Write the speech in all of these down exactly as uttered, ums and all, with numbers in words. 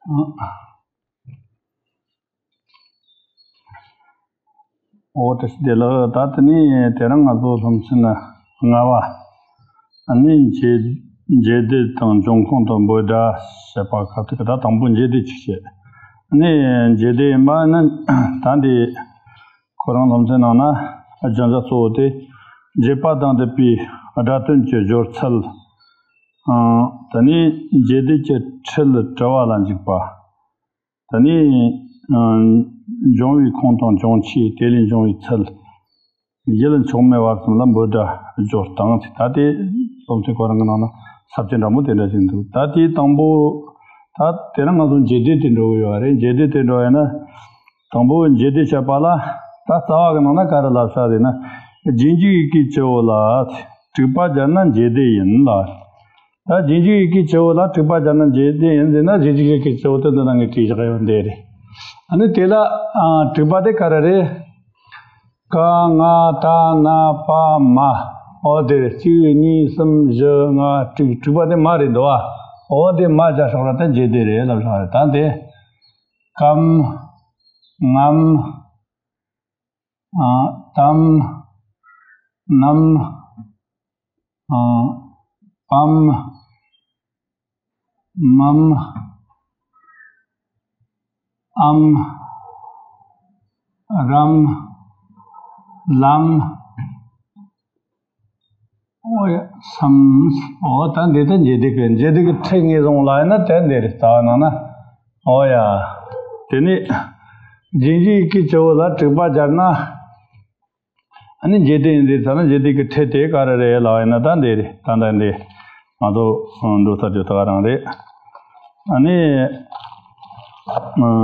འོ་ད་དེ་ལ་ད་དེ་ནས་དེ་རིང་ང་ཚོ་སློབ་ཚན་ལྔ་པ། ཨ་ནི་འབྱེད་འབྱེད་སྡེ་དང་འབྱུང་ཁུངས་དང་འབོད་སྒྲ་བཤད་པ་ཁ་ཐུག་གི། ད་དང་པོ་འབྱེད་སྡེ་ཅིག་བཤད། ཨ་ནི་འབྱེད་སྡེ་ཡིན་པ་ནི་ད་འདི་ཁོ་རང་སློབ་ཚན་ནང་ན་རྒྱུ་མཚན་གཙོ་བོ་དེ་འབྱེད་པ་དང་བསྡུས་པའི་སྒྲ་དོན་གྱི་སྦྱོར་ཚུལ། ཨང་། དེ་ནས་འབྱེད་སྡེ་གྱི་ཁྲིད་དྲི་བ་ལ་འཇུག་པ། དེ་ནས་ཨང་འབྱུང་བའི་ཁུངས་དང་འབྱུང་ཆོས། དེ་ལས་འབྱུང་བའི་ཚུལ། ཡུལ་མཆོག་མེད་པ་གསུམ་ལ་འབོད་སྒྲ་སྦྱོར་སྟངས། ད་དེ་སློབ་ཚན་ཁོ་རང་གི་ནང་ན་ས་བཅད་འདྲ་མོ་དེ་འདྲ་ཞིག་འདུག་ད་དེའི་དང་པོ། ད་དེ་རིང་ང་ཚོ་འབྱེད་སྡེ་དེ་འགྲོ་གི་ཡོད་རེད། འབྱེད་སྡེ་དེ་འགྲོ་ཡོད་ན། དང་པོ་འབྱེད་སྡེ་བཤད་པ་ལ། ད་རྩ་བ་གི་ནང་ན་ག་རེ་ལབ་ས་རེད་ན། རྗེས་འཇུག་ཡི་གེའི་སྤྱི་བོ་ལ་དྲུག་པ་སྦྱར་ན་འབྱེད་སྡེ་ཡིན་ལ། ད་རྗེས་འཇུག་ཡི་གེའི་སྤྱི་བོ་ལ་དྲུག་པ་སྦྱར་ན་འབྱེད་སྡེ་ཡིན་ཟེར་ན། རྗེས་འཇུག་ཡི་གེའི་སྤྱི་བོ་དེ་འདི་ནང་གི་བྲིས་བཞག་ཡོད་འདི་རེད། ཨ་ནི་དེ་ལ་ཨ་དྲུག་པ་དེ་ག་རེ་རེད། ཀ་ང་ཏ་ན་པ་མ། འོ་དེ་རེད། གཅིག་གཉིས་གསུམ་བཞི་ལྔ་དྲུག་དྲུག་པ་དེ་མ་རེད་འདུག་ཨ། འོ་དེ་མ་སྦྱར་ཤོག་ར། དེ་འབྱེད་སྡེ་རེད་ལབ་ཤོག་ར། ད་དེ་ཀམ། ངམ། ཨ། ཏམ། ནམ། ཨ། པམ། མམ། ཨམ། རམ། ལམ། ཨོ་ཡ། སམ། ཨོ་ད་འདི་ད་འབྱེད་སྡེ་གི་འབྱེད་སྡེ་གི་ཁྲིད་ངེས་བཟུང་ལ་ཡིན་ན་དེ་འདི་རེད། རྩ་བ་ནང་ན། ཨོ་ཡ། དེ་ནས་རྗེས་འཇུག་ཡི་གེའི་སྤྱི་བོ་ལ་དྲུག་པ་སྦྱར་ན། ཨ་ནི་འབྱེད་སྡེ་ཡིན་ཟེར་ཙམ་ན། འབྱེད་སྡེ་གི་ཁྲིད་དེ་ག་རེ་རེད་ལབ་ཡིན་ན་ད་འདི་རེད། ད་ད་འདི་ང་ཚོ་འགྲོ་ས་རྒྱུ་ད་ག་རང་རེད། ཨ་ནི་ཨ།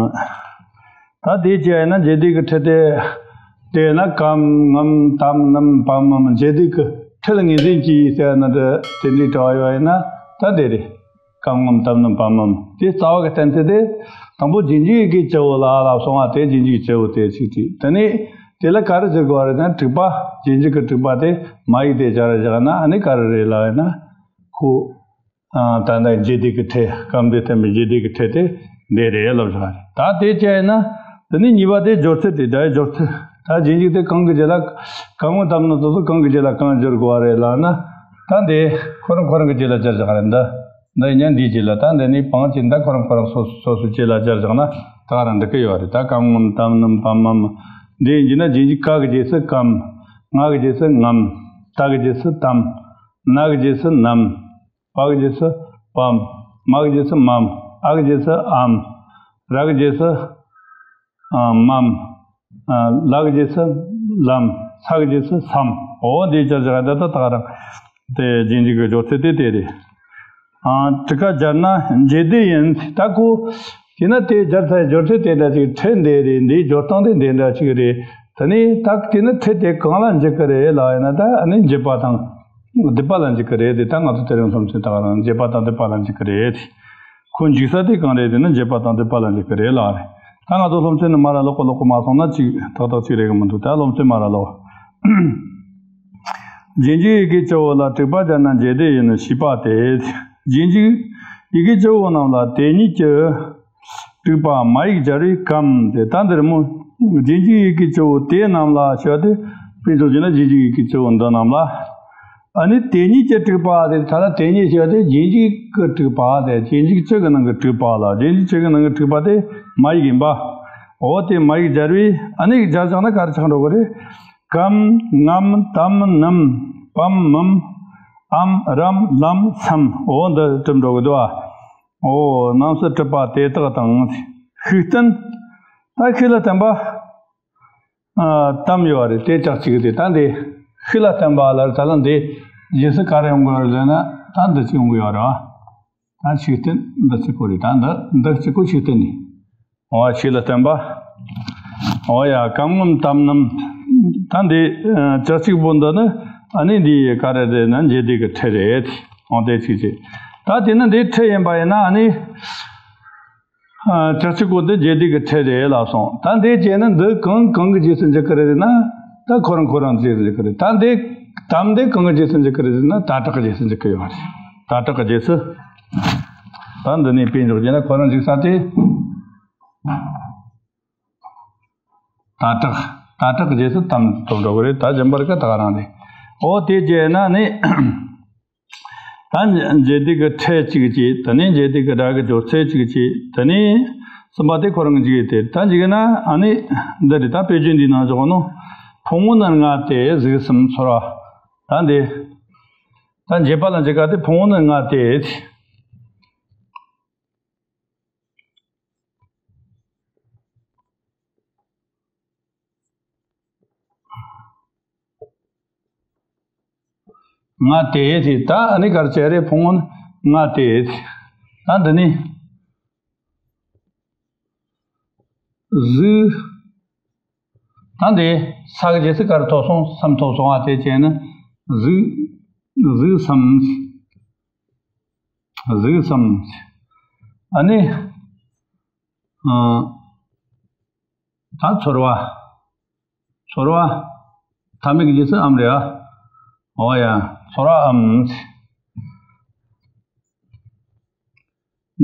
ད་དེ་བྱས་ན་འབྱེད་སྡེ་གི་ཁྲིད་དེ། དེས་ན་ཀམ་ངམ་ཏམ་ནམ་པམ་མམ། འབྱེད་སྡེ་གི་ཁྲིད་ངེས་ཅན་གྱི་ཟེར་ན་འདི་དེ་འདྲའི་དྲི་བ་ཡོད་ཡིན་ན་ད་འདི་རེད། ཀམ་ངམ་ཏམ་ནམ་པམ་མམ། དེ་རྩ་བ་གི་གཏན་ཚིགས་དེ། དང་པོ་རྗེས་འཇུག་ཡི་གེའི་སྤྱི་བོ་ལ་ལབ་སོང་བ། དེ་རྗེས་འཇུག་གི་སྤྱི་བོ་དེ་ཅིག་བྲིས། དེ་ནས་དེ་ལ་ག་རེ་བྱེད་དགོས་རེད་ན། དྲུག་པ། རྗེས་འཇུག་གི་དྲུག་པ་དེ་མ་ཡིག་དེ་སྦྱར་བཞག་ན་ཨ་ནི་ག་རེ་རེད་ལབ་ཡིན་ན། ཁོ། ཨ། ད་ལྟ་འབྱེད་སྡེ་གི་ཁྲིད། སྐབས་འདིར་བསྟན་པའི་འབྱེད་སྡེ་གི་ཁྲིད་དེ་འདི་རེད་ལབ་བཞག་རེད། ད་དེ་བྱས་ན་དེ་ནས་གཉིས་པ་དེ་སྦྱོར་ཚུལ་དེ། སྒྲ་ཡི་སྦྱོར་ཚུལ། ད་རྗེས་འཇུག་དེ་གང་གི་རྗེས་ལ། ཀམ་ངམ་ཏམ་ནམ་སོ་སོ་གང་གི་རྗེས་ལ་གང་སྦྱོར་དགོས་པ་རེད་ལབ་ན། ད་འདི་ཁོ་རང་ཁོ་རང་གི་རྗེས་ལ་སྦྱར་བཞག་རེད། འདི་འདི་ཡིན་ན་འདིའི་རྗེས་ལ། ད་འདི་ནས་པང་ཅིག་ད་ཁོ་རང་ཁོ་རང་སོ་སོ་སོ་སོའི་རྗེས་ལ་སྦྱར་བཞག་ན་ད་ག་རང་འགྲིག་གི་ཡོད་རེད། ད་ཀམ་ངམ་ཏམ་ནམ་པམ་མམ། འདི་ཡིན་ན་རྗེས་འཇུག་ཀ་གི་རྗེས་སུ་ཀམ། ང་གི་རྗེས་སུ་ངམ། ཏ་གི་རྗེས་སུ་ཏམ། ན་གི་རྗེས་སུ་ནམ། པ་གི་རྗེས་སུ་པམ། མ་གི་རྗེས་སུ་མམ། ཨ་གི་རྗེས་སུ་ཨམ། ར་གི་རྗེས་སུ་ཨ་མམ། ཨ། ལ་གི་རྗེས་སུ་ལམ། ས་གི་རྗེས་སུ་སམ། འོ་འདི་སྦྱར་བཞག་ད་ད་ད་ག་རང་དེ་རྗེས་འཇུག་གི་སྦྱོར་ཚུལ་དེ་དེ་རེད། ཨ། དྲུག་པ་སྦྱར་ན་འབྱེད་སྡེ་ཡིན། ད་ཁོ་དེས་ན་དེ་སྦྱར་ཚར། སྦྱོར་ཚུལ་དེ་འདྲ་ཅིག་ཁྲིད་འདི་རེད། འདིའི་སྦྱོར་སྟངས་དེ་འདི་འདྲ་ཅིག་རེད། དེ་ནས་ད་དེས་ན་ཁྲིད་དེ་གང་ལ་འཇུག་གི་རེད་ལབ་ཡིན་ན། ད་ཨ་ནི་འབྱེད་པ་དང་བསྡུས་པ་ལ་འཇུག་གི་རེད་དེ། ད་ང་ཚོ་དེ་རིང་སློབ་ཚན་ད་ག་རང་འབྱེད་པ་དང་བསྡུས་པ་ལ་འཇུག་གི་རེད། ཁོ་འཇུག་ས་དེ་གང་རེད་ཟེར་ན། འབྱེད་པ་དང་བསྡུས་པ་ལ་འཇུག་གི་རེད་ལབ་རེད། ད་ང་ཚོ་སློབ་ཚན་ནི་མར་ལོག་གོ་ལོག་གོ་མ་སོང་ན་ཅིག་ཏག་ཏག་ཅིག་རེད་གི་མི་འདུག་ད་སློབ་ཚན་མར་ལོག་རྗེས་འཇུག་ཡི་གེའི་སྤྱི་བོ་ལ་དྲུག་པ་སྦྱར་ན་འབྱེད་སྡེ་ཡིན་ཞེས་པ་སྟེ། རྗེས་འཇུག་ཡི་གེའི་སྤྱི་བོ་རྣམས་ལ་དེ་ཉིད་ཀྱི་དྲུག་པ་མ་ཡིག་སྦྱར་བས་ཀམ་སྟེ། ད་འདིར་མོ་རྗེས་འཇུག་ཡི་གེའི་སྤྱི་བོ་དེ་རྣམས་ལ་ཞེས་པ་སྟེ། དཔེ་མཚོན་བྱས་ན་རྗེས་འཇུག་ཡི་གེའི་སྤྱི་བོ་འདི་རྣམས་ལ། ཨ་ནི་དེ་ཉིད་ཀྱི་དྲུག་པ་དེ། ད་ལ་དེ་ཉིད་ཞེས་པ་དེ་རྗེས་འཇུག་གི་དྲུག་པ་དེ། རྗེས་འཇུག་བཅུ་གི་ནང་གི་དྲུག་པ་ལ། རྗེས་འཇུག་བཅུ་གི་ནང་གི་དྲུག་པ་དེ་མ་ཡིག་ཡིན་པ། འོ་དེ་མ་ཡིག་སྦྱར་བས། ཨ་ནི་སྦྱར་བཞག་ན་ག་རེ་ཆགས་འགྲོ་གི་རེད། ཀམ། ངམ། ཏམ། ནམ། པམ། མམ། ཨམ། རམ། ལམ། སམ། འོ་འདི་གྲུབ་འགྲོ་གི་འདུག་ཨ། འོ་རྣམ་གསལ་གྲུབ་པ་དེ་དག་དང་། ཤུགས་བསྟན། ད་ཤུགས་ལ་བསྟན་པ། ཨ། ཏམ་ཡོད་རེད། དེ་ཅག་གཅིག་དེ། ད་འདི་ཤུགས་ལ་བསྟན་པ་ལ་ད་ལ་འདི་རྗེས་སུ་ག་རེ་ཡོང་གི་ཡོད་རེད་ཟེར་ན། ད་འདི་གཅིག་ཡོང་གི་ཡོད་རེད་བ། ད་ཤུགས་བསྟན་འདི་གཅིག་པོ་རེད། ད་འདི་འདི་གཅིག་པོ་ཤུགས་བསྟན་ནི། འོ་ཤུགས་ལ་བསྟན་པ། འོ་ཡ། ཀམ་ངམ་ཏམ་ནམ། ད་འདི་ཨ་ཅག་གཅིག་པོ་འདི་ནི་ཨ་ནི་འདི་ག་རེ་རེད་ན། འབྱེད་སྡེ་གི་ཁྲིད་རེད། འོ་དེ་གཅིག་བྱས། ད་དེ་ནི་འདི་ཁྲིད་ཡིན་པ་ཡིན་ན་ཨ་ནི། ཨ། ཅག་གཅིག་པོ་འདི་འབྱེད་སྡེ་གི་ཁྲིད་རེད་ལབ་སོང་། ད་འདི་བྱས་ན་འདི་གང་གང་གི་རྗེས་སུ་འཇུག་གི་རེད་ཟེར་ན། ད་ཁོ་རང་ཁོ་རང་རྗེས་སུ་འཇུག་གི་རེད། ད་འདི་ཏམ་འདི་གང་གི་རྗེས་སུ་འཇུག་གི་རེད་ཟེར་ན། ད་དྲག་གི་རྗེས་སུ་འཇུག་གི་ཡོད་རེད། ད་དྲག་གི་རྗེས་སུ། ད་འདི་ནས་དཔེ་འཇོག་རྒྱུ་ན་ཁོ་རང་འཇིག་ས་དེ། ད་དྲག་ད་དྲག་རྗེས་སུ་དམ་དུ་འགྲོ་གི་རེད། ད་རྒྱུན་པར་གི་ད་ག་རང་རེད། འོ་དེ་བྱས་ན་ནི། ད་འཇལ་དུས་ཀྱི་ཁྲལ་གཅིག་བྱས། དེ་ནས་འཇལ་དུས་ཀྱི་སྒྲ་གི་སྦྱོར་ཚད་གཅིག་བྱས། དེ་ནས་གསུམ་པ་དེ་ཁོ་རང་གི་འཇིག་ཡོད་དེ། ད་འཇིག་ན་ཨ་ནི་འདི་རེད། ད་དཔེ་བརྗོད་འདིའི་ནང་བཞག་ནོ། ཕུང་པོ་ནི་ལྔ་སྟེ་གཟུགས་གསུམ་ཚོར་བ། ད་འདི། ད་འཇལ་པ་ལ་འཇལ་ཁ་དེ་ཕུང་པོ་ནི་ལྔ་སྟེ། ལྔ་སྟེ་དེ། ད་ཨ་ནི་ག་རེ་བྱས་རེད། ཕུང་པོ་ནི་ལྔ་སྟེ། ད་འདི་ནི་གཟུགས། ད་འདི་ས་གི་རྗེས་སུ་ག་རེ་ཐོབ་སོང་། གསུམ་ཐོབ་སོང་བ། དེ་བྱས་ན་གཟུགས། གཟུགས་གསུམ། གཟུགས་གསུམ། ཨ་ནི། ཨ། ད་ཚོར་བ། ཚོར་བ། མཐའ་མེད་ཀྱི་རྗེས་སུ་འམ་རེད་པ། འོ་ཡ། ཚོར་བའམ།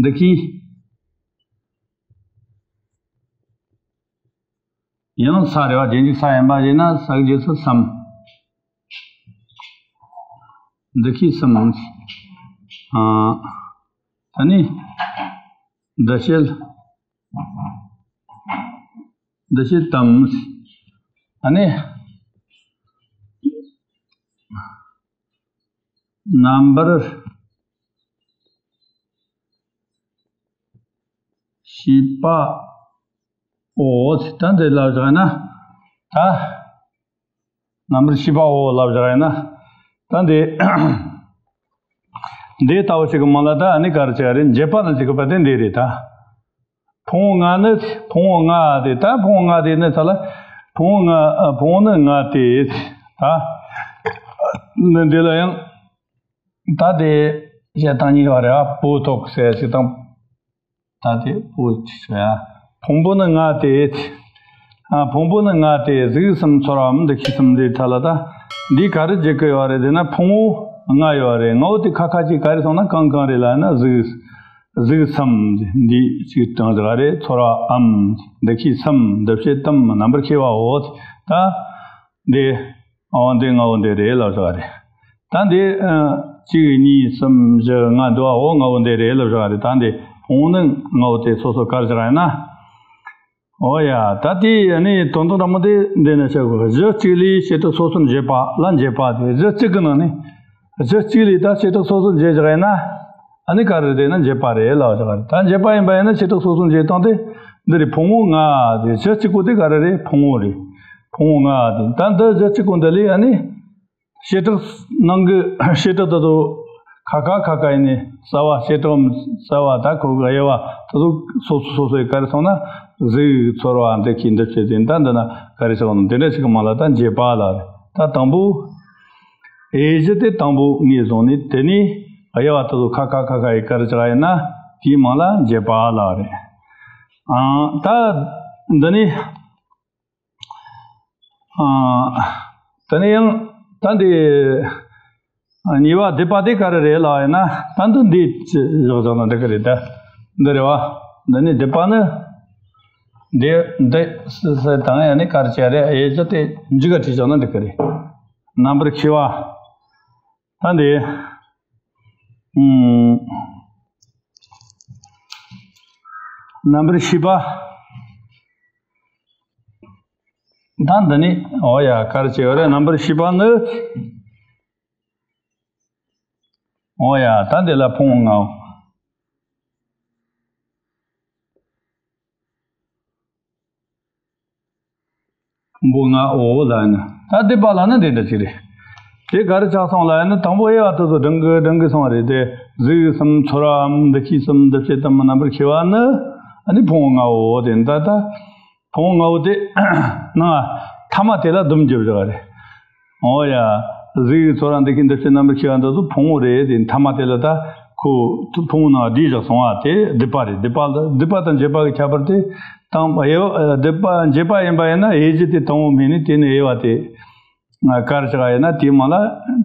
འདི་གི་ཡང་ས་རེད་པ། རྗེས་འཇུག་ས་ཡིན་པ་ཡིན་ན་ས་གི་རྗེས་སུ་གསུམ། འདི་གི་གསུམ། ཨ། ད་ནི། འདི་བྱེད། འདི་བྱེད་དམ། ཨ་ནི། རྣམ་པར་ཤེས་པ། འོ། ད་འདི་ལབ་བཞག་ན། ད། རྣམ་པར་ཤེས་པའོ་ལབ་བཞག་ཡིན་ན། ད་འདི། འདི་ལྟ་བུ་ཞིག་གི་མ་ལ་ད་ཨ་ནི་ག་རེ་བྱས་རེད། འཇལ་པ་ལ་འཇལ་གི་པ་དེ་འདི་རེད་ད། ཕུང་པོ་ལྔ་ནི། ཕུང་པོ་ལྔ་དེ། ད་ཕུང་པོ་ལྔ་དེ་ནི་ཚ་ལ། ཕུང་པོ་ལྔ། ཕུང་པོ་ནི་ལྔ་སྟེ། ད། འདི་འདི་ལ་ཡང་། ད་དེ་བཤད་སྟངས་གཉིས་ཡོད་རེད་པ། པོ་ཐོག་ཟེར་ཞིག་དང་། ད་དེ་པོ་ཅི་ཟེར་ཡ། ཕུང་པོ་ནི་ལྔ་སྟེ། ཨ། ཕུང་པོ་ནི་ལྔ་སྟེ་གཟུགས་གསུམ་ཚོར་བའམ་འདུ་ཤེས་གསུམ་ལས་ཐ་ལ། ད་འདི་ག་རེ་བརྗོད་ཀྱི་ཡོད་རེད་ཟེར་ན། ཕུང་པོ་ལྔ་ཡོད་རེད། ལྔ་བོ་དེ་ཁ་ཁ་ཅིག་ག་རེ་སོང་ན་གང་གང་རེད་ལབ་ན། གཟུགས། གཟུགས་གསུམ་འདི་གཅིག་དང་ཟེར་ག་རེད། ཚོར་བའམ་འདུ་ཤེས་གསུམ། འདུ་བྱེད་དམ་རྣམ་པར་ཤེས་པའོ། ད་འདི། འོ་འདི་ལྔ་བོ་འདི་རེད་ལབ་བཞག་རེད། ད་འདི། ཨ། གཅིག་གཉིས་གསུམ་བཞི་ལྔ་འདུག་པ། འོ་ལྔ་བོ་འདི་རེད་ལབ་བཞག་རེད། ད་འདི་ཕུང་པོ་ནི་ལྔ་བོ་དེ་སོ་སོ་ག་རེ་བཞག་ཡིན་ན། འོ་ཡ། ད་དེ་ཨ་ནི་དོན་དག་འདྲ་མོ་དེ་འདི་ནས་བཤད་དགོས། གཞི་གཅིག་ལས་བྱེ་བྲག་སོ་སོར་འབྱེད་པ་ལ་འཇལ་པ་དེ། གཞི་གཅིག་གི་ནང་ནས། གཞི་གཅིག་ལས་ད་བྱེ་བྲག་སོ་སོར་འབྱེད་བཞག་ཡིན་ན། ཨ་ནི་ག་རེ་རེད་ན་འཇལ་པ་རེད་ལབ་བཞག་རེད། ད་འཇལ་པ་ཡིན་པ་ཡིན་ན་བྱེ་བྲག་སོ་སོར་འབྱེད་སྟངས་དེ་འདི་རེད། ཕུང་པོ་ལྔ་དེ། གཞི་གཅིག་པོ་དེ་ག་རེ་རེད། ཕུང་པོ་རེད། ཕུང་པོ་ལྔ་དེ། ད་འདི་གཞི་གཅིག་པོ་འདི་ལས་ཨ་ནི། བྱེ་བྲག་ནང་གི་བྱེ་བྲག་དེ་ཚོ་ཁ་ཁ་ཁ་ཁ་ཡིན་ནི། གསལ་བ། བྱེ་བྲག་གསལ་བ། ད་ཁོ་གི་དབྱེ་བ་དེ་ཚོ་སོ་སོ་སོ་སོའི་ག་རེ་སོང་ན། གཟུགས། ཚོར་བ། འདུ་ཤེས། འདུ་བྱེད་ཟེར། ད་འདི་ན་ག་རེ་ཆགས་ནོ། འདི་འདྲ་ཞིག་གི་མ་ལ་ད་འཇལ་པ་ལ་རེད། ད་དང་པོ། དབྱེ་གཞི་དེ་དང་པོ་ངོས་བཟུང་ནས། དེ་ནས་དབྱེ་བ་དེ་ཚོ་ཁ་ཁ་ཁ་ཁ་ཡི་ག་རེ་ཆགས་ཡིན་ན། དེའི་མ་ལ་འཇལ་པ་ལ་རེད། ཨང་། ད་འདི་ནི། ཨ། དེ་ནས་ཡང་ད་འདི། ཨ། གཉིས་པ་སྡུད་པ་དེ་ག་རེ་རེད་ལབ་ཡིན་ན། ད་འདི་འདི་བཞག་བཞག་ན་འགྲིག་གི་རེད་ད། འདི་རེད་པ། འདི་ནི་སྡུད་པ་ནི། འདི་འདི་ཟེར་དང་ཡང་ནི་ག་རེ་བྱས་རེད། དབྱེ་གཞི་དེ་མཇུག་ག་བྲིས་བཞག་ན་འགྲིག་གི་རེད། རྣམ་པར་ཤེས་པ། ད་འདི། ཨུམ། རྣམ་པར་ཤེས་པ། ད་འདི་ནི། འོ་ཡ། ག་རེ་བྱས་ཡོད་རེད། རྣམ་པར་ཤེས་པ་ནི། འོ་ཡ། ད་འདི་ལ་ཕུང་པོ་ལྔའོ། ཕུང་པོ་ལྔའོ་ལབ་ན། ད་སྡུད་པ་ལབ་ན་འདི་འདྲ་ཅིག་རེད། དེ་ག་རེ་ཆགས་སོང་ལབ་ན། དང་པོ་དབྱེ་བ་དེ་ཚོ་སྒྲིང་གི་སྒྲིང་གི་སོང་བ་རེད་དེ། གཟུགས་གསུམ། ཚོར་བའམ་འདུ་ཤེས་གསུམ། འདུ་བྱེད་དམ་རྣམ་པར་ཤེས་པ་ནི། ཨ་ནི་ཕུང་པོ་ལྔའོ། དེ་ད་ལྟ་ཕུང་པོ་ལྔའོ་དེ་ནང་མཐའ་མ་དེ་ལ་སྡོམ་རྒྱབ་བཞག་པ་རེད། འོ་ཡ། གཟུགས། ཚོར་བ། འདུ་ཤེས། འདུ་བྱེད། རྣམ་པར་ཤེས་པ་འདི་ཚོ་ཕུང་པོ་རེད་དེ། མཐའ་མ་དེ་ལ་ད་ཁོ་ཕུང་པོ་ནང་བསྡུས་བཞག་སོང་བ་དེ་སྡུད་པ་རེད། སྡུད་པ་ལ། སྡུད་པ་དང་འཇལ་པ་གི་ཁྱད་པར་དེ། དང་དབྱེ་བ། སྡུད་པ་འཇལ་པ་ཡིན་པ་ཡིན་ན། དབྱེ་གཞི་དེ་དང་པོ་མིན་ནི། དེ་ནི་དབྱེ་བ་དེ་ག་རེ་ཆགས་ཡིན་ན་དེའི་མ་ལ་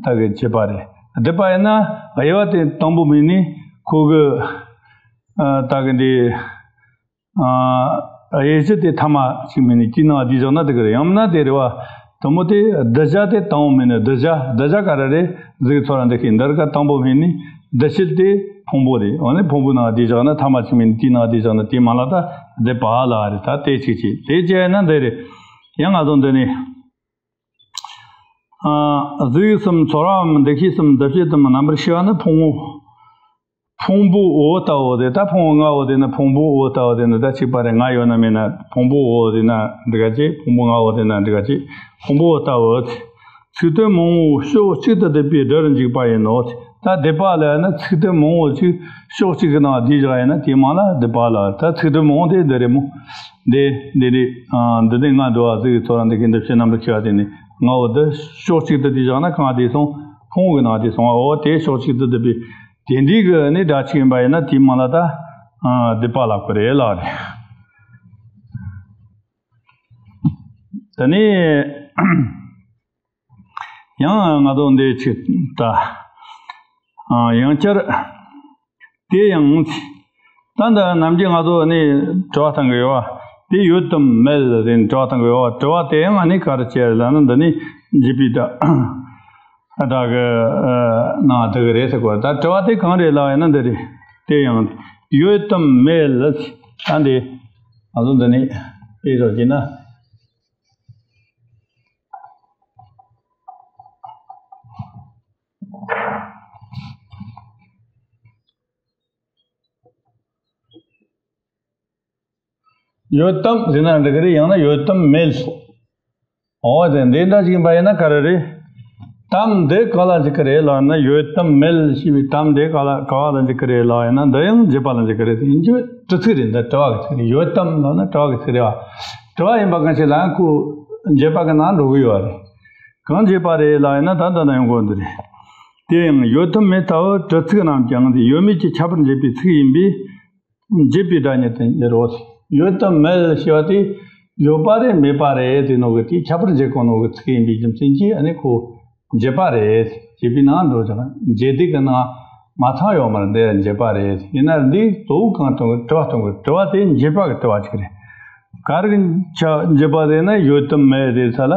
ད་གི་འཇལ་པ་རེད། སྡུད་པ་ཡིན་ན་དབྱེ་བ་དེ་དང་པོ་མིན་ནི། ཁོ་གི་ ཨ་ད་གི་འདི་ཨ་དབྱེ་གཞི་དེ་ཐ་མ་ཞིག་མིན་ནི་དེའི་ནང་བསྡུས་བཞག་ན་དེ་གི་རེད། ཡང་མིན་ན་དེ་རེད་བ། དང་པོ་དེ་གདུལ་བྱ་དེ་དང་པོ་མིན་ནི་གདུལ་བྱ་གདུལ་བྱ་ག་རེ་རེད། གཟུགས་ཚོར་བ་འདི་ཤེས་འདི་རིགས་ག་དང་པོ་མིན་ནི་གདུལ་བྱེད་དེ་ཕུང་པོ་རེད། འོ་ནི་ཕུང་པོའི་ནང་བསྡུས་བཞག་ན་ཐ་མ་ཞིག་མིན་ནི་དེའི་ནང་བསྡུས་བཞག་ན་དེའི་མ་ལ་ད་སྡུད་པ་ལ་རེད། ད་དེ་གཅིག་བྱས། དེ་བྱས་ན་འདི་རེད། ཡང་ང་ཚོ་འདི་ནི། ཨ་གཟུགས་གསུམ་ཚོར་བའམ་འདུ་ཤེས་གསུམ་འདུ་བྱེད་དུ་མ་རྣམ་པར་ཤེས་པ་ནི་ཕུང་པོ། ཕུང་པོའོ་ལྟ་བུ་དེ། ད་ཕུང་པོ་ལྔའོ་དེ་ན་ཕུང་པོའོ་ལྟ་བུ་དེ་ན་ད་གཅིག་པ་རེད། ལྔ་ཡོད་ན་མེད་ན་ཕུང་པོའོ་དེ་ན་འདི་ག་ཅིག་ཕུང་པོ་ལྔའོ་དེ་ན་འདི་ག་ཅིག་ཕུང་པོའོ་ལྟ་བུ། ཚིག་དོན་མང་པོ་ཕྱོགས་གཅིག་ཏུ་སྡུད་པའི་སྒྲར་འཇུག་པ་ཡིན་ནོ། ད་སྡུད་པ་ལ་ཡིན་ན་ཚིག་དོན་མང་པོ་ཅིག་ཕྱོགས་གཅིག་གི་ནང་བསྡུས་བཞག་ཡིན་ན་དེའི་མ་ལ་སྡུད་པ་ལ། ད་ཚིག་དོན་མང་པོ་དེ་འདི་རེད་མོ། འདི་འདི་ནི་ཨ་འདི་ནི་ལྔ་འདུ་བ་གཟུགས་ཚོར་བ་འདུ་ཤེས་འདུ་བྱེད་རྣམ་པར་ཤེས་པ་དེ་ནི་ལྔའོ། འདི་ཕྱོགས་གཅིག་ཏུ་བསྡུས་བཞག་ན་གང་བསྡུས་སོང་། ཕུང་པོ་གི་ནང་བསྡུས་སོང་བ། འོ་དེ་ཕྱོགས་གཅིག་ཏུ་སྡུད་པའི་དེ་འདྲའི་གི་ནི་སྒྲ་གཅིག་ཡིན་པ་ཡིན་ན་དེའི་མ་ལ་ད་ཨ་སྡུད་པ་ལ་གོ་རེད་ལ་རེད། དེ་ནས་ཡང་ང་ཚོ་འདི་ཅིག་ད་ཨ་ཡང་བསྐྱར་དེ་ཡང་ད་འདི་ནམ་རྒྱུན་ང་ཚོ་ནི་དྲི་བ་བཏང་གི་ཡོད་བ། དེ་ཡོད་དམ་མེད་ཟེར་དྲི་བ་བཏང་གི་ཡོད་བ། དྲི་བ་དེ་ཡང་ཨ་ནི་ག་རེ་བྱས་ལབ་ན་འདི་ནི་འཇིགས་པའི་སྒྲ་སྒྲ་གི་ནང་བསྡུ་གི་རེད་ཟེར་གོ། ད་དྲི་བ་དེ་གང་རེད་ལབ་ཡིན་ན་འདི་རེད། དེ་ཡང་ཡོད་དམ་མེད་ལ་ད་འདི་ང་ཚོ་འདི་ནི་དཔེ་བཞག་བྱས་ན། ཡོད་དམ་ཟེར་ན་འགྲིག་གི་རེད། ཡང་ན་ཡོད་དམ་མེད། འོ་དེ་འདི་འདྲ་ཞིག་ཡིན་པ་ཡིན་ན་ག་རེ་རེད། དམ་འདི་ག་ལ་འཇུག་གི་རེད་ལབ་ན། ཡོད་དམ་མེད་ཞེས་པའི་དམ་འདི་ག་ལ་ག་བ་ལ་འཇུག་གི་རེད་ལབ་ཡིན་ན། འདི་ཡང་འཇུག་པ་ལ་འཇུག་གི་རེད། དེ་ཡིན་རྒྱུ་དྲི་ཚིག་རེད། འདི་དྲི་བ་གི་ཚིག་རེད། ཡོད་དམ་ལབ་ན་དྲི་བ་གི་ཚིག་རེད་བ། དྲི་བ་ཡིན་པ་གང་ཞིག་ལ་ཡང་ཁོ་འཇུག་པ་གི་ནང་འགྲོ་གི་ཡོད་རེད། གང་འཇུག་པ་རེད་ལབ་ཡིན་ན་ད་ལྟ་ན་ཡོང་དགོས་འདི་རེད། དེ་ཡང་ཡོད་དམ་མེད་ལྟ་བུ་དྲི་ཚིག་རྣམས་ཀྱང་ཡོད་མེད་ཀྱི་ཁྱད་པར་འབྱེད་པའི་ཚིག་ཡིན་པས། འབྱེད་པའི་སྒྲ་ཉིད་དུ་འགྱུར་རོ། ཡོད་དམ་མེད་ཞེས་པ་དེ་ཡོད་པ་རེད་མེད་པ་རེད་དེ་ནོ་གི་དེ་ཁྱད་པར་འབྱེད་གོ་ནོ་གི་ཚིག་ཡིན་པའི་རྒྱུ་མཚན་གྱིས་ཨ་ནི་ཁོ་འབྱེད་པ་རེད། འབྱེད་པའི་ནང་འགྲོ་ཀྱང་འབྱེད་སྡེ་གི་ནང་མ་ཚང་ཡོད་མ་རེད། འདི་འབྱེད་པ་རེད། ཡིན་ན་འདི་གཙོ་བོ་གང་གཏོང་གི་དྲི་བ་གཏོང་གི། དྲི་བ་དེ་འབྱེད་པ་གི་དྲི་བ་ཅིག་རེད། ག་རེ་གི་ཆ་འབྱེད་པ་རེད་ན་ཡོད་དམ་མེད་རེད་ས་ལ་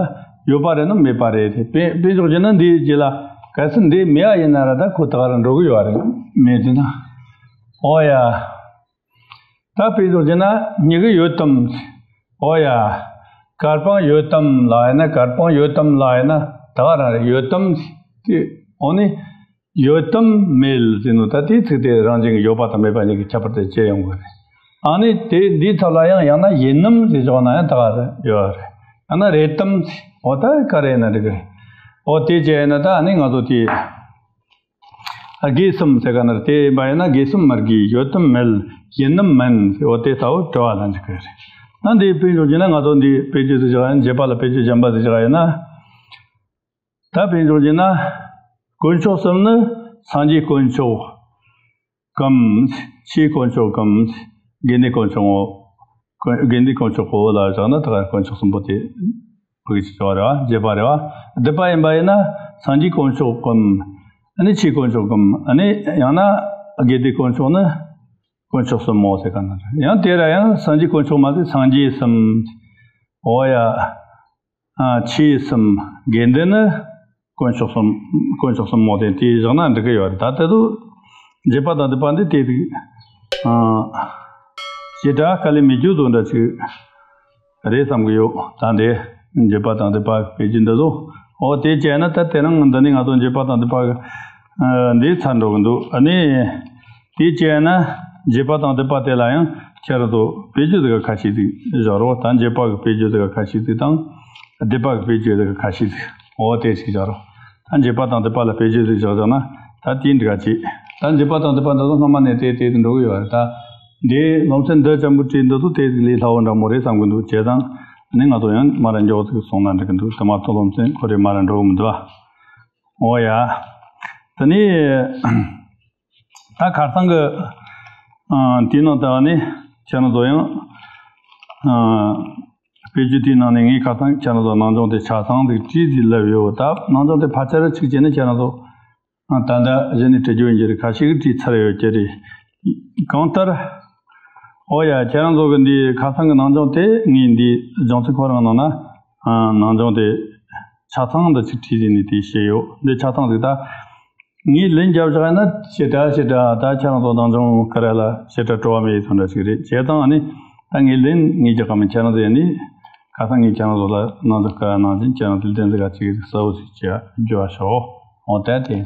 ཡོད་པ་རེད་ན་མེད་པ་རེད་དེ། དཔེ་དཔེ་འཇོག་བྱས་ན་འདིའི་རྗེས་ལ་གལ་སྲིད་འདི་མེད་པ་ཡིན་ན་ར་ད་ཁོ་ད་ག་ར་འགྲོ་གི་ཡོད་རེད། མེད་དེ་ན། ཨོ་ཡ། ད་དཔེ་འཇོག་བྱས་ན་མྱི་གི་ཡོད་དམ། ཨོ་ཡ། གར་པང་ཡོད་དམ་ལབ་ཡིན་ན། གར་པང་ཡོད་དམ་ལབ་ཡིན་ན་ད་ག་རང་རེད། ཡོད་དམ་དེ་འོ་ནི་ཡོད་དམ་མེད་ཟེར་ནོ། ད་དེའི་ཚིག་དེ་རང་བཞིན་གྱི་ཡོད་པ་དང་མེད་པ་གཉིས་ཀྱི་ཁྱད་པར་དེ་བཅད་ཡོང་གི་རེད། ཨ་ནི་དེ་འདིའི་ཐབས་ལ་ཡང་ཡང་ན་ཡིན་ནམ་ཟེར་ཆོག་ན་ཡང་ད་ག་རེ་ཡོད་རེད། ཡང་ན་རེད་དམ། འོ་ད་ག་རེ་ཡིན་ན་འགྲིག་གི་རེད། འོ་དེ་བཅད་ཡིན་ན་ད་ཨ་ནི་ང་ཚོ་དེ། དགེ་གསུམ་ཟེར་ག་ན་དེ་ཡིན་པ་ཡིན་ན་དགེ་གསུམ་མར་གྱི་ཡོད་དམ་མེད། ཡིན་ནམ་མིན་ཟེར། འོ་དེ་ལྟ་བུ་དྲི་བ་ལ་འཇུག་གི་རེད། ད་འདི་དཔེ་འཇོག་བྱས་ན་ང་ཚོ་འདི་དཔེ་བརྗོད་དུ་བཞག་ཡིན། འབྱེད་པ་ལ་དཔེ་བརྗོད་གཞན་པ་དུ་བཞག་ཡིན་ན། ད་དཔེ་འཇོག་བྱས་ན་དཀོན་མཆོག་གསུམ་ནི་སངས་རྒྱས་དཀོན་མཆོག་གམ། ཆོས་དཀོན་མཆོག་གམ། དགེ་འདུན་དཀོན་མཆོག་ངོ་། དགེ་འདུན་དཀོན་མཆོག་གོ་ལ་བཞག་ན་ད་ག་དཀོན་མཆོག་གསུམ་པོ་དེ། བོད་ཀྱི་ཆོས་རེད་བ། འབྱེད་པ་རེད་བ། སྡུད་པ་ཡིན་པ་ཡིན་ན་སངས་རྒྱས་དཀོན་མཆོག་གམ། ཨ་ནི་ཆོས་དཀོན་མཆོག་གམ། ཨ་ནི་ཡང་ན་དགེ་འདུན་དཀོན་མཆོག་ནི་དཀོན་མཆོག་གསུམ་མོ་ཟེར་ག་ན་རེད། ཡང་དེ་ར་ཡང་སངས་རྒྱས་དཀོན་མཆོག་མ་ཟད་སངས་རྒྱས་གསུམ། འོ་ཡ། ཨ་ཆོས་གསུམ། དགེ་འདུན་ནི་དཀོན་མཆོག་གསུམ། དཀོན་མཆོག་གསུམ་མོ་དེ་དེ་བཞག་ན་འགྲིག་གི་ཡོད་རེད། ད་དེ་ཚོ་འབྱེད་པ་དང་སྡུད་པ་འདི་དེ་དེ་ཨ་བྱེ་བྲག་དཀའ་ལས་མི་རྒྱུ་བཟོ་འདྲ་ཅིག་རེད་བསམ་གི་ཡོད། ད་འདི་འབྱེད་པ་དང་སྡུད་པ་དཔེ་རྒྱུ་འདི་ཚོ། འོ་དེ་བྱས་ན་ད་དེ་རིང་འདི་ནི་ང་ཚོ་འབྱེད་པ་དང་སྡུད་པ་ཨ་འདི་ཚར་འགྲོ་གི་འདུག་ཨ་ནི་དེ་བྱས་ན་འབྱེད་པ་དང་སྡུད་པ་དེ་ལ་ཡང་ཁྱེད་རང་ཚོ་དཔེ་བརྗོད་ཟིག་ཁ་ཤས་ཅིག་བཞག་རོགས། ད་འབྱེད་པ་གི་དཔེ་བརྗོད་ཟིག་ཁ་ཤས་ཅིག་དང་། སྡུད་པ་གི་དཔེ་བརྗོད་ཟིག་ཁ་ཤས་ཅིག་འོ་དེ་ཅིག་བཞག་རོགས། ད་འབྱེད་པ་དང་སྡུད་པ་ལ་དཔེ་བརྗོད་ཟིག་བཞག་བཞག་ན་ད་དེ་འགྲིག་ག་ཅིག་ད་འབྱེད་པ་དང་སྡུད་པ་འདི་ཚོ་སྔ་མ་ནས་དེ་དེ་དེ་འགྲོ་གི་ཡོད་རེད། ད་འདི་སློབ་ཚན་འདི་ཅན་པོ་བྲིས་འདི་ཚོ་དེ་ལས་སླ་བོ་འདྲ་མོ་རེད་བསམ་གི་འདུག་བྱས་ཙང་ནི་ང་ཚོ་ཡང་མ་ར་མགྱོགས་ཙིག་སོང་ན་འགྲིག་གི་འདུག་དེ་མ་གཏོགས་སློབ་ཚན་ཁོ་རེ་མ་ར་འགྲོ་གི་མི་འདུག་ཨ། འོ་ཡ། དེ་ནི་ད་ཁ་སང་གི་ཨ་དེའི་ནང་ད་ནི་ཁྱེད་རང་ཚོ་ཡང་ཨ་དཔེ་བརྗོད་དེའི་ནང་ནས་ངས་ཁ་སང་ཁྱེད་རང་ཚོ་ནང་སྦྱོང་དེ་ཆ་ཚང་དེ་བྲིས་ཏེ་ལབ་ཡོད། ད་ནང་སྦྱོང་དེ་ཕལ་ཆེར་ཚིག་བཅད་ནས་ཁྱེད་རང་ཚོ་ཨ་ད་ལྟ་གཞི་ནས་བྲི་རྒྱུ་ཡིན་གྱི་རེད། ཁ་ཤས་ཀྱིས་བྲིས་ཚར་ཡོད་ཀྱི་རེད། གང་ལྟར། ཨོ་ཡ། ཁྱེད་རང་ཚོ་གི་འདི་ཁ་སང་གི་ནང་སྦྱོང་དེ་ངས་འདི་སྦྱོང་ཚིག་ཁོ་རང་ནང་ན། ཨ། ནང་སྦྱོང་དེ་ཆ་ཚང་འདི་ཅིག་བྲིས་ཟིན་ནས་དེ་བཤད་ཡོད། འདི་ཆ་ཚང་ཟིག་ད་ངས་ལན་རྒྱབ་བཞག་ཡིན་ན་ཞེ་དྲག་ཞེ་དྲག་ད་ཁྱེད་རང་ཚོ་ནང་སྦྱོང་གི་ར་ལ་ཞེ་དྲག་སྤྲོ་བ་མེད་ཡོད་ཚོད་འདྲ་ཅིག་རེད། བྱས་ཙང་ཨ་ནི་ད་ངས་ལན་ངས་རྒྱག་ག་མི། ཁྱེད་རང་ཚོ་ཡིན་ནི་ཁ་སང་ངས་ཁྱེད་རང་ཚོ་ལ་ནང་སྦྱོང་གི་ར་ནང་བཞིན་ཁྱེད་རང་ཚོ་ལན་འདི་ག་ཅིག་གསལ་བོ་ཞིག་བྱས་རྒྱུ་བ་ཤོག་འོ་ད་དེ།